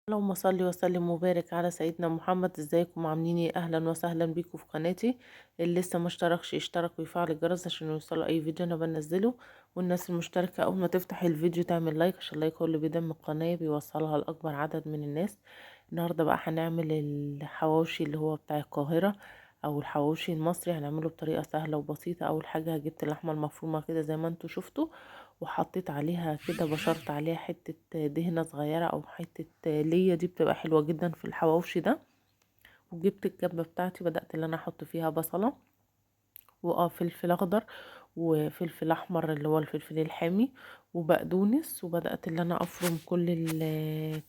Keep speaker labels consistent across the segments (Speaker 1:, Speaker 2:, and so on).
Speaker 1: اللهم صل وسلم وبارك على سيدنا محمد. ازيكم عاملين ايه؟ اهلا وسهلا بيكم في قناتي. اللي لسه ما اشتركش يشترك ويفعل الجرس عشان يوصله اي فيديو انا بنزله، والناس المشتركة اول ما تفتح الفيديو تعمل like عشان like هو اللي بيدعم القناة بيوصلها لاكبر عدد من الناس. النهارده بقى هنعمل الحواوشي اللي هو بتاع القاهرة او الحواوشي المصري، هنعمله بطريقة سهلة وبسيطة. اول حاجة جبت اللحمة المفرومه كده زي ما انتوا شفتوا، وحطيت عليها كده، بشرت عليها حتة دهنه صغيرة او حتة ليا، دي بتبقى حلوة جدا في الحواوشي ده. وجبت الكبه بتاعتي، بدات ان انا احط فيها بصله وفلفل اخضر وفلفل احمر اللي هو الفلفل الحامي وبقدونس، وبدات ان انا افرم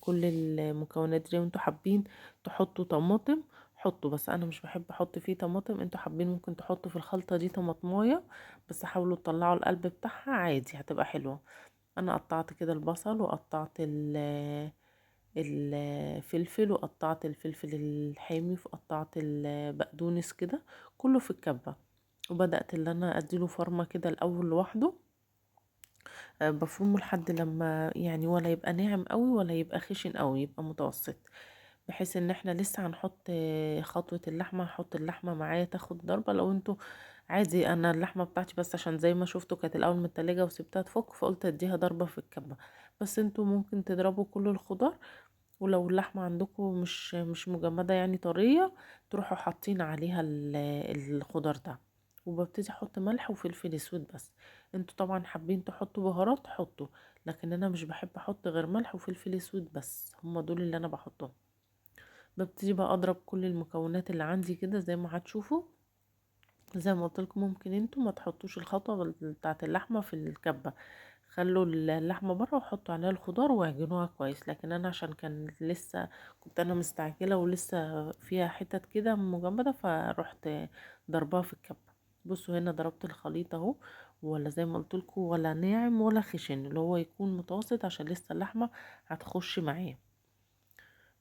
Speaker 1: كل المكونات دي. وانتوا حابين تحطوا طماطم حطوا، بس انا مش بحب احط فيه طماطم. انتوا حابين ممكن تحطوا في الخلطة دي طماطمايه، بس حاولوا تطلعوا القلب بتاعها عادي، هتبقى حلوة. انا قطعت كده البصل وقطعت الفلفل وقطعت الفلفل الحامي وقطعت البقدونس كده كله في الكبه، وبدات ان انا اديله فرمه كده الاول لوحده، بفرمه لحد لما يعني ولا يبقى ناعم قوي ولا يبقى خشن قوي، يبقى متوسط، بحيث ان احنا لسه هنحط خطوة اللحمة. هحط اللحمة معايا تاخد ضربه. لو انتوا عادي، انا اللحمة بتاعتي بس عشان زي ما شفتوا كانت الاول من التلاجة وسبتها تفك، فقلت اديها ضربه في الكبه، بس انتوا ممكن تضربوا كل الخضار. ولو اللحمة عندكم مش مجمده يعني طرية، تروحوا حاطين عليها الخضار ده. وببتدي احط ملح وفلفل اسود بس. انتوا طبعا حابين تحطوا بهارات حطوا، لكن انا مش بحب احط غير ملح وفلفل اسود بس، هما دول اللي انا بحطهم. ببتدي بقى اضرب كل المكونات اللي عندي كده زي ما هتشوفوا. زي ما قلت لكم ممكن انتوا ما تحطوش الخطوة بتاعه اللحمة في الكبه، خلوا اللحمة بره وحطوا عليها الخضار واعجنوها كويس. لكن انا عشان كان لسه كنت انا مستعجلة ولسه فيها حتت كده مجمده، فروحت ضربها في الكبه. بصوا هنا ضربت الخليط اهو، ولا زي ما قلت لكم ولا ناعم ولا خشن، اللي هو يكون متوسط عشان لسه اللحمة هتخش معاه.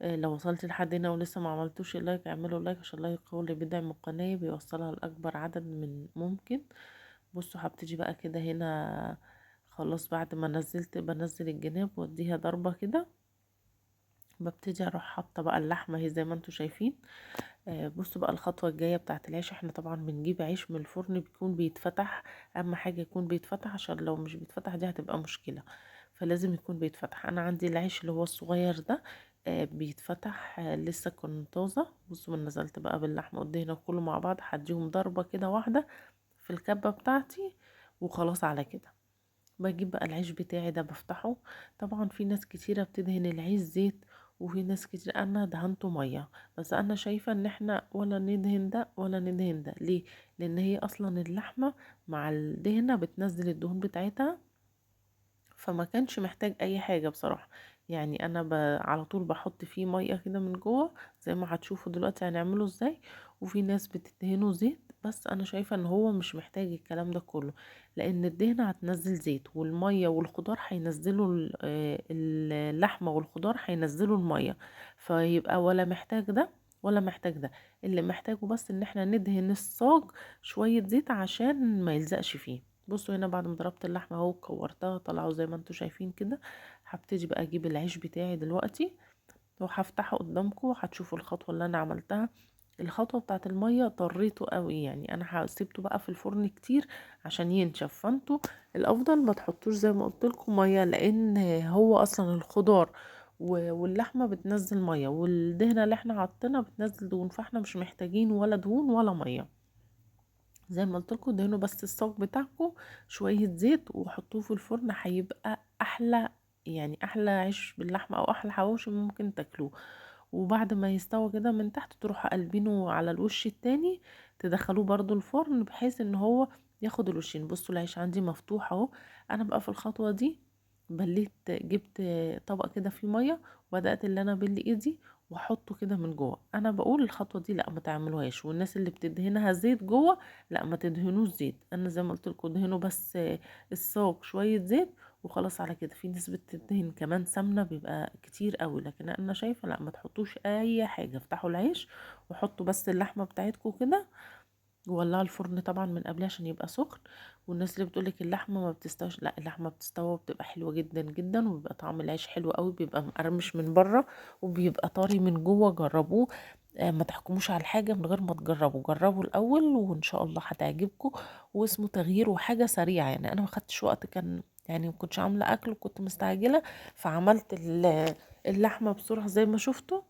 Speaker 1: لو وصلت لحد هنا ولسه ما عملتوش ال like، اعملوا like عشان ال like هو اللي بيدعم القناة بيوصلها لاكبر عدد من ممكن. بصوا هبتدي بقى كده هنا خلاص، بعد ما نزلت بنزل الجناب واديها ضربه كده، ببتدي اروح حاطه بقى اللحمة اهي زي ما انتم شايفين. بصوا بقى الخطوة الجاية بتاعه العيش. احنا طبعا بنجيب عيش من الفرن بيكون بيتفتح، اهم حاجة يكون بيتفتح عشان لو مش بيتفتح دي هتبقى مشكلة، فلازم يكون بيتفتح. انا عندي العيش اللي هو الصغير ده بيتفتح، لسه كان طازة. بصوا ما نزلت بقى باللحمه والدهنه كله مع بعض، هديهم ضربه كده واحدة في الكبه بتاعتي وخلاص على كده. بجيب بقى العيش بتاعي ده بفتحه. طبعا في ناس كتيرة بتدهن العيش زيت، وفي ناس كتير انا دهنته مية، بس انا شايفه ان احنا ولا ندهن ده ولا ندهن ده. ليه؟ لان هي اصلا اللحمة مع الدهنه بتنزل الدهون بتاعتها، فما كانش محتاج اي حاجة بصراحة. يعني انا على طول بحط فيه مية كده من جوه زي ما هتشوفوا دلوقتي هنعمله ازاي. وفي ناس بتدهنه زيت، بس انا شايفه ان هو مش محتاج الكلام ده كله، لان الدهنه هتنزل زيت، والمية والخضار هينزلوا اللحمة والخضار هينزلوا المية، فيبقى ولا محتاج ده ولا محتاج ده. اللي محتاجه بس ان احنا ندهن الصاج شوية زيت عشان ما يلزقش فيه. بصوا هنا بعد ما ضربت اللحمة اهو كورتها طلعوا زي ما انتوا شايفين كده. هبتدي بقى اجيب العيش بتاعي دلوقتي وهفتحه قدامكم وهتشوفوا الخطوة اللي انا عملتها. الخطوة بتاعت المية طريته قوي، يعني انا سيبته بقى في الفرن كتير عشان ينشف، فانتوا الافضل ما تحطوش زي ما قلت لكم مية، لان هو اصلا الخضار واللحمة بتنزل مية، والدهنه اللي احنا حاطينها بتنزل دهون، فاحنا مش محتاجين ولا دهون ولا مية. زي ما قلت لكم دهنوا بس الصاج بتاعكم شوية زيت وحطوه في الفرن، هيبقى احلى، يعني احلى عيش باللحمه او احلى حواوشي ممكن تاكلوه. وبعد ما يستوى كده من تحت تروحوا قلبينه على الوش التاني، تدخلوه برضو الفرن بحيث ان هو ياخد الوشين. بصوا العيش عندي مفتوح اهو. انا بقى في الخطوة دي بليت، جبت طبق كده فيه مية وبدات اللي انا بلي ايدي واحطه كده من جوه. انا بقول الخطوة دي لا ما تعملوهاش، والناس اللي بتدهنها زيت جوه لا ما تدهنوش زيت. انا زي ما قلت لكم دهنوا بس الصاج شوية زيت وخلاص على كده. في ناس بتدهن كمان سمنه بيبقى كتير قوي، لكن انا شايفه لا ما تحطوش اي حاجة. افتحوا العيش وحطوا بس اللحمة بتاعتكم كده وولعوا الفرن طبعا من قبل عشان يبقى سخن. والناس اللي بتقولك اللحمة ما بتستويش، لا اللحمة بتستوى وبتبقى حلوة جدا جدا، وبيبقى طعم العيش حلو قوي، بيبقى مقرمش من بره وبيبقى طري من جوه. جربوه، ما تحكموش على الحاجة من غير ما تجربوا، جربوا الاول وان شاء الله هتعجبكم. واسمه تغيير وحاجه سريعة، يعني انا ما خدتش وقت، كان يعني ما كنتش عامله اكل وكنت مستعجلة، فعملت اللحمة بسرعة زي ما شفتوا،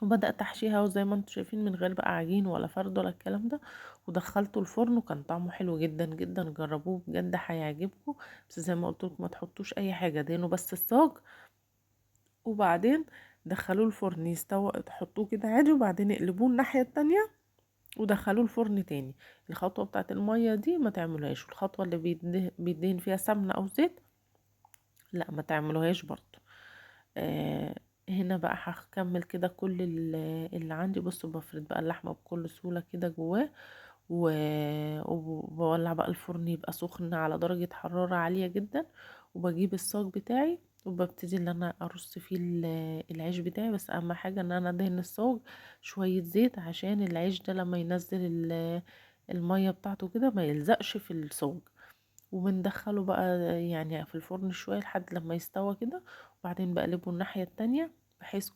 Speaker 1: وبدات احشيها وزي ما انتم شايفين من غير بقى عجين ولا فرد ولا الكلام ده، ودخلته الفرن وكان طعمه حلو جدا جدا. جربوه بجد هيعجبكم. بس زي ما قلت لكم ما تحطوش اي حاجة، دهنوا بس الصاج وبعدين دخلوه الفرن يستوى، تحطوه كده عادي، وبعدين اقلبوه الناحية التانية ودخلوه الفرن تاني. الخطوة بتاعت المية دي ما تعملوهاش، والخطوة اللي بيدهن فيها سمنه او زيت لا ما تعملوهاش برضو. هنا بقى هكمل كده كل اللي عندي. بصوا بفرد بقى اللحمة بكل سهولة كده جواه، وبولع بقى الفرن يبقى سخن على درجه حرارة عالية جدا، وبجيب الصاج بتاعي وببتدي ان انا ارص فيه العيش بتاعي. بس اهم حاجة ان انا ادهن الصاج شوية زيت عشان العيش ده لما ينزل المية بتاعته كده ما يلزقش في الصاج. وبندخله بقى يعني في الفرن شوية لحد لما يستوى كده، وبعدين بقلبه الناحية التانية بحيث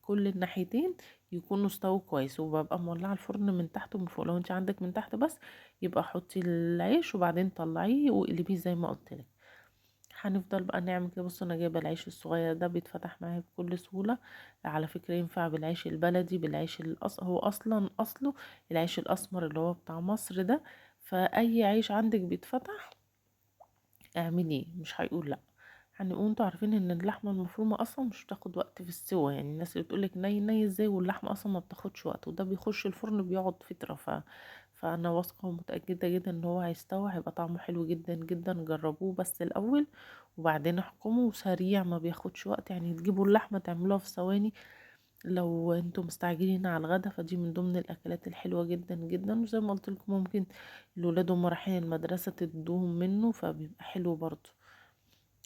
Speaker 1: كل الناحيتين يكونوا استووا كويس. وببقى مولعه الفرن من تحت ومن فوق، لو انت عندك من تحت بس يبقى حطي العيش وبعدين طلعيه واقلبيه زي ما قلت لك. هنفضل بقى نعمل كده. بصوا انا جايبه العيش الصغير ده بيتفتح معايا بكل سهولة، على فكرة ينفع بالعيش البلدي، بالعيش هو اصلا اصله العيش الاسمر اللي هو بتاع مصر ده، فاي عيش عندك بيتفتح اعمليه مش هيقول لا. هنقول انتوا عارفين ان اللحمة المفرومه اصلا مش بتاخد وقت في السوا، يعني الناس اللي بتقولك ني ني ازاي واللحمة اصلا ما بتاخدش وقت، وده بيخش الفرن بيقعد فترة. فانا واثقة ومتاكده جدا ان هو هيستوي، هيبقى طعمه حلو جدا جدا. جربوه بس الاول وبعدين احكموا، وسريع ما بياخدش وقت، يعني تجيبوا اللحمة تعملوها في ثواني لو انتم مستعجلين على الغدا. فدي من ضمن الاكلات الحلوة جدا جدا، وزي ما قلت لكم ممكن الولاد وهم رايحين المدرسة تدوهم منه فبيبقى حلو برضو.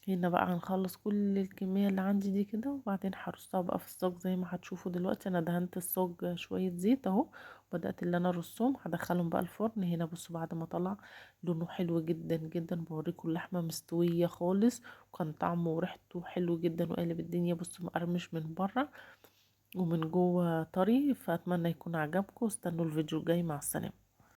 Speaker 1: هنا بقى هنخلص كل الكمية اللي عندي دي كده، وبعدين هرصها بقى في الصاج زي ما هتشوفوا دلوقتي. انا دهنت الصاج شوية زيت اهو، بدات اللي انا ارصهم، هدخلهم بقى الفرن. هنا بصوا بعد ما طلع لونه حلو جدا جدا، بوريكم اللحمة مستوية خالص، وكان طعمه وريحته حلو جدا وقالب الدنيا. بصوا مقرمش من بره ومن جوه طري. فاتمنى يكون عجبكم، استنوا الفيديو الجاي. مع السلامة.